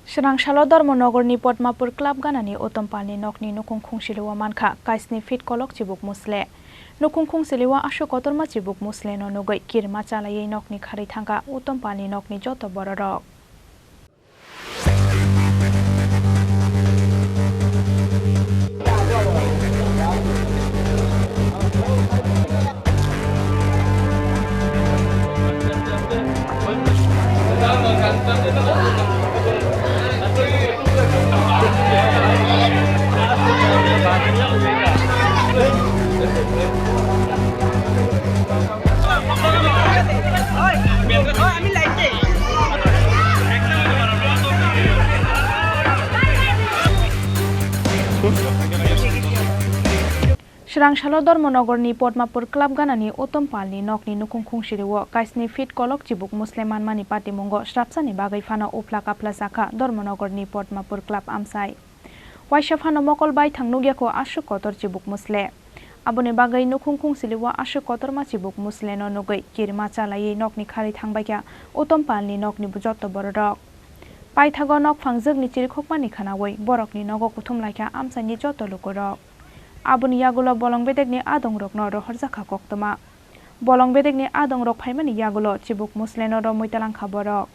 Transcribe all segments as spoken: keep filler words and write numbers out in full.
Swrangsalo Dharmanogorni Padmapur Club ganani Uttam Palni nokni nukhung khungsilio mankha kaisni feet kolok chibuk musle. Nukhung khungsilio aswk kotorma chibuk musleno nugwi kirima chalaiwi nokni kharwi thangkha Uttam Palni nokni joto bororok. Swrangsalo Dharmanogorni Padmapur Club ganani Uttam Palni nokni nukhung khungsilio kaisni feet kolok chibuk musle manmani patimungo srapsani bagwi phano uphla kaphla sakha Dharmanogorni Padmapur Club amsai. Waisa phano mokol baithang nukya kho aswk kotor chibuk musle. Aboni bagwi nukhung khungsilio aswk kotorma chibuk musleno nugwi kirima chalaiwi nokni kharwi thangbaikha Uttam Palni nokni joto bororok. Paithago nok phangjwkni chirikhokmani khwnawi borokni nogo kuthum laikha amsaini joto lukurok. Aboni yagulo bolong bedekni adongrokno rohorjakha koktwma. Bolong bedekni adongrok phaimani yagulo chibuk musleno romwi talangkha borok.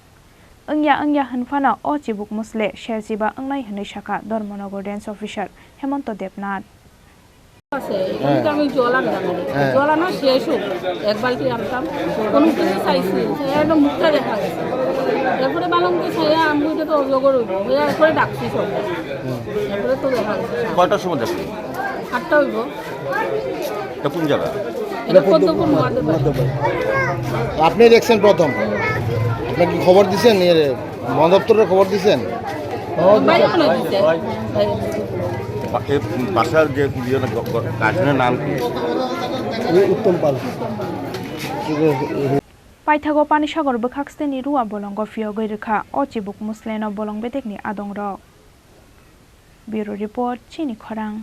Wngya wngya hwnphano o chibuk musle serchiba wngnai hwnwi sakha Dharmanagar Range Officer Hemanta Debnath. আছে, এখানে তো আমি জল আনতাম। হ্যাঁ। জল আনা শেষ হোক, এক বালতি আনতাম, কোনো কিছু চাইছি, চাইয়া একদম মুখটা দেখা গেছে। এরপরে বালমকে চাইয়া আমি এটা তো অজগর হইব, হইয়া এরপরে ডাকছি সব। হুম। এরপরে তো দেখা গেছে। কয়টার সময় দেখলি? আটটা হইব। এটা কোন জায়গা? এটা পদ্মপুর মহাদেব বাড়ি। আপনি দেখছেন প্রথম? আপনাকে খবর দিছেন? এর বন দপ্তরে খবর দিছেন? মোবাইল ফোনে দিছে। বা-, এ, বাসার যে ইয়ে না, গ-, গ-, গার্জেনের নাম কি? উত্তম পাল। Paithago Panisagar bwkhak steni rua bolongo phiyogwi rwkha o chibuk musleno bolong bedekni adongrok. Bureau Report, Chini Khorang.